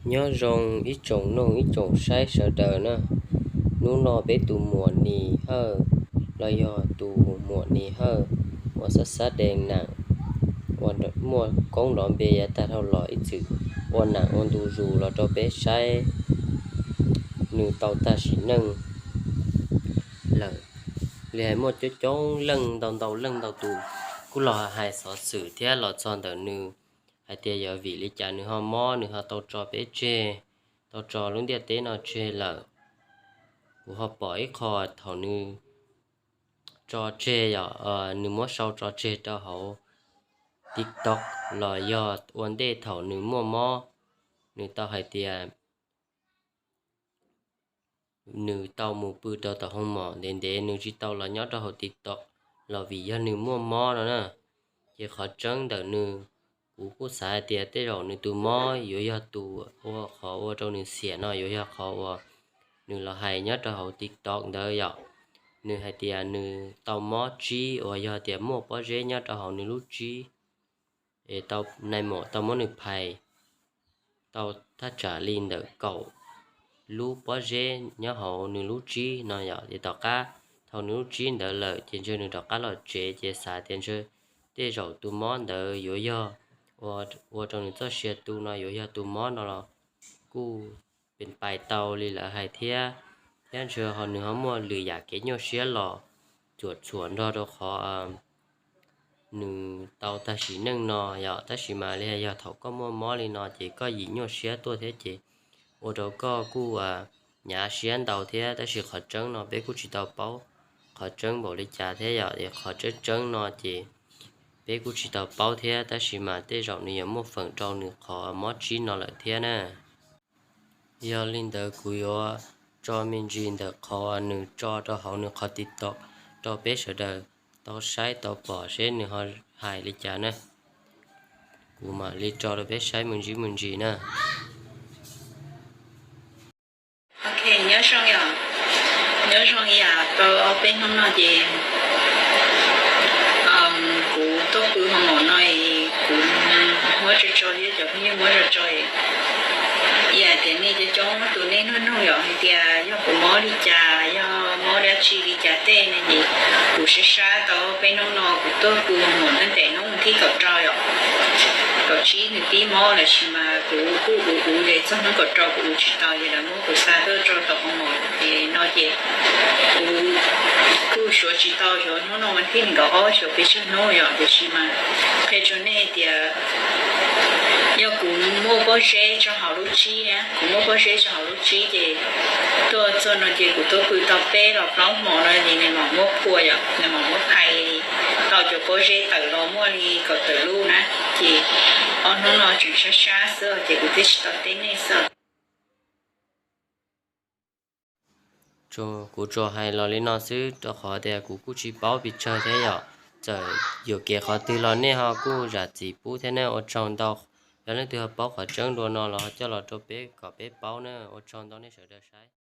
Nyob zoo ib tsoom noog ib tsoom saib sawv daws na. Hnub no peb tus muam Nis Hawj los yog tus muam Nis Hawj uas xab xab dees nam uas muaj koob nrov npe yav tag dhau los ib txwm ua nam ua ntu zus los rau peb saib nws tau tag sim neej lawm. Li hais muaj coob coob leej ntau ntau leej ntau tus kuj los hais xov xwm thiab los txog ntawm nws hais tias yog vim li cas nws ho mob, nws ho tau tso peb tseg, tau tso lub ntiaj teb no tseg lawm. Kuv ho pom ib qho thaum nws tso tseg yom, nws muab sau tso tseg rau hauv TikTok los yog ua ntej thaum nws muaj mob, nws tau hais tias nws tau mus pw rau tom hoo mom ntev ntev, nws tsis tau los nyob rau hauv TikTok los vim yog nws muaj mob no na. Ces qhov tseeb ntawm nws, kuv kuj xav hais tias tej zaum nws tus mob yuav yog tus ua qhov ua rau nws xiam no, yuav yog qhov uas nws los hais nyob rau hauv TikTok ntawd yom. Nws hais tias nws tau mob tsib uas yog tias muaj pob zeb nyob rau hauv nws lub tsib, es tau nai maum tau muab nws phais tau thaj tsam li ntawm kaum lub pob zeb nyob hauv nws lub tsib no yom. Ces tom qab thaum nws lub tsib ntawd lawm ces ntshe nws rov qab los tsev, ces xav tias ntshe tej zaum tus mob ntawd yuav yog ua rau nws txoj sia tu no yuav yog tus mob no los kuj pais tau li lawv hais thiab. Thiab ntshe ho nws ho muaj lwm yam kev nyuaj siab los cuam tshuam nrog rau qhov nws tau tag sim neej no yom. Tab sis mas li yog thaum koj muaj mob li no ces koj yim nyuaj siab tuaj thiab ces ua rau koj kuj hnyav siab ntau thiab. Tab sis qhov tseeb no peb kuj tsis tau paub qhov tseeb npaum li cas thiab yom. Es qhov tseeb tseeb no ces peb kuj tsis tau paub thiab, tab sis mas tej zaum nws yuav muaj feem rau nws qhov mob tsib no lawm thiab na. Yog li ntawd kuv yuav tso me ntsis ntawm qhov nws tso rau hauv nws qhov TikTok rau peb sawv daws tau saib tau pom seb nws ho hais li cas na. Kuv mam li tso rau peb saib me ntsis me ntsis na. Ok, nyob zoo yom, nyob zoo ib yam rau ob peb hnub no ces kuv tuaj pw hoo maum no es kuv muab tso tso thiab cov phooj ywg muab tso tso es ib yam tias nej coob coob tus nej nug nug yom hais tias yog kuv mob li cas, yog mob dab tsi li cas tej no ces kuv sab sab tau peb hnub no kuv tuaj pw hoo maum nyob ntawm hnub thib kaum rau yom. Kaum tsib nws pib mob lawm sis mas kuv kuj ua ua ze txog hnub kaum rau kuv ua tsis tau ces lawv muab kuv xa tuaj rau tom hoo maum no ces kuv kuj xyuas tsis tau, xyuas hnub no mas thib nees nkaum ob xyuas peb tsawg hnub yom. Tiam sis mas qhia rau nej tias yog kuv muaj pob zeb tso hauv lub tsib, kuv muaj pob zeb tso hauv lub tsib ces tuaj txog no ces kuv tuaj pw tau peb los plaub hmo no ces nws mam muab phua yom, nws mam muab phais tau cov pob zeb tawm los muaj li kaum tawm lub na. Ces ob hnub no tseem sab sab xwb ces kuv thiaj tsis tau teb nej xwb. Kuv tsuas hais los li no xwb rau qhov tias kuv kuj tsis paub pes tsawg thiab yom. Txawm yuam kev qhov twg los nej ho kuj zam txim pub thiab nej ua tsaug ntau. Yog leej twg ho paub qhov tseeb dua no los coj los rau peb kom peb paub na. Ua tsaug ntau nej sawv daws saib.